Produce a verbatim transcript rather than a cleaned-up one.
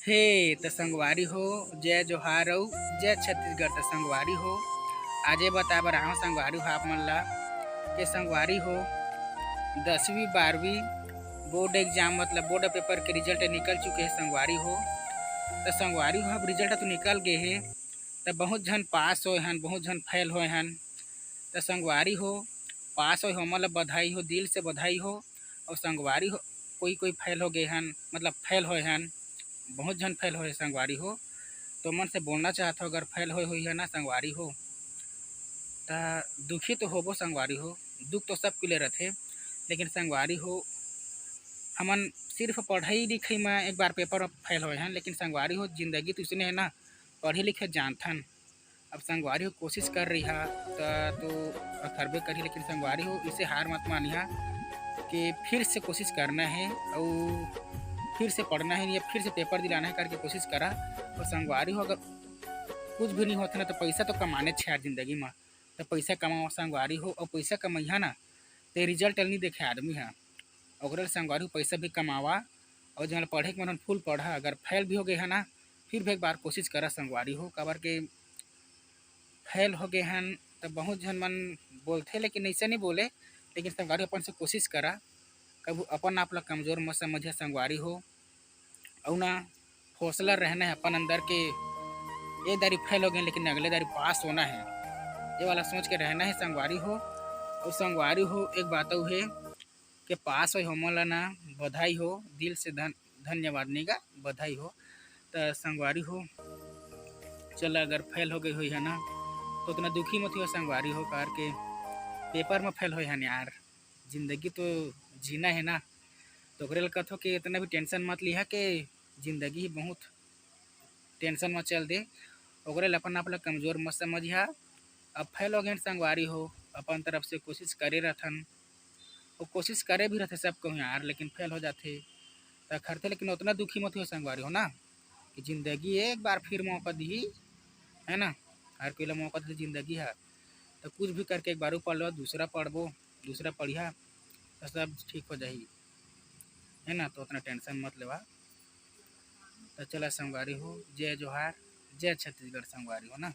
हे त संगवारी हो, जय जोहार अउ जय छत्तीसगढ़। त संगवारी हो, आज ये बताए बर आए हंव संगवारी हो आप मन ला के संगवारी हो, दसवीं बारहवीं बोर्ड एग्जाम मतलब बोर्ड पेपर के रिजल्ट निकल चुके हे संगवारी हो। त संगवारी हो, अब रिजल्ट तो निकल गए हे, त बहुत झन पास होए हन, बहुत झन फेल होए हन। त संगवारी हो, पास होए हो ओमन ला बधाई हो, दिल से बधाई हो। और संगवारी हो, कोई कोई फेल हो गए हन, मतलब फेल होए हन, बहुत झन फेल होए संगवारी हो। तो मन से बोलना चाहत हो, अगर फेल होए होई है ना संगवारी हो, त दुखी तो होबो संगवारी हो, दुख तो सब के ले रथे, लेकिन संगवारी हो, हमन सिर्फ पढ़ाई लिखाई में एक बार पेपर में फेल होए हन, लेकिन संगवारी हो, जिंदगी तो इसने है ना, पढ़े लिखे जानथन। अब संगवारी हो कोशिश कर रही हा, त तो करबे करही, लेकिन संगवारी हो, इसे हार मत मानिहा कि फिर से कोशिश करना है और फिर से पढ़ना है या फिर से पेपर दिलाना है करके कोशिश करा। और संगवारी हो, अगर कुछ भी नहीं होता ना, तो पैसा तो कमाने छे यार जिंदगी में, तो पैसा कमाओ संगवारी हो। और पैसा कमैहा ना, तो रिजल्ट नहीं देखे आदमी हा। ओकरे ले संगवारी हो, पैसा भी कमावा और जहाँ पढ़े के मन फुल पढ़ा। अगर फेल भी हो गए है ना, फिर भी एक बार कोशिश करा संगवारी हो, काबर के फेल हो गए हन त बहुत झन मन बोलथे, लेकिन ऐसे नहीं बोले। लेकिन संगवारी हो, अपन से कोशिश करा, कभू अपन आप ला कमजोर मत समझिया संगवारी हो। अउ ना, हौसला रहना है अपन अंदर के, ये दारी फेल हो गए लेकिन अगले दारी पास होना है, ये वाला सोच के रहना है संगवारी हो। और संगवारी हो, एक बात अउ है के पास होए हो ओमन ला ना बधाई हो, दिल से धन धन्यवाद नहीं गा, बधाई हो। त संगवारी हो, चल अगर फेल हो गए होई है ना, तो उतना दुखी मत हो संगवारी हो, कार के पेपर में फेल होए हन यार, जिंदगी तो जीना है ना। तो ओकरे ले कथो कि इतना भी टेंशन मत लिहा के जिंदगी ही बहुत टेंशन में चल दे। ओकरे ले अपन आप ला कमजोर मत समझिहा। अब फेल हो गए संगवारी हो, अपन तरफ से कोशिश करे रहथन, वो कोशिश करे भी रहथे सब कहूँ यार, लेकिन फेल हो जाथे त खरथे। लेकिन उतना दुखी मत हो संगवारी हो ना, कि जिंदगी एक बार फिर मौका दिही, है ना, हर कोई ला मौका देथे जिंदगी हा। तो कुछ भी करके एक बार पढ़ लो, दूसरा पढ़बो, दूसरा पढ़िया, तो सब ठीक हो जाही, है ना। तो उतना टेंशन मत लेवा। तो चला संगवारी हो, जय जोहार, जय छत्तीसगढ़ संगवारी हो ना।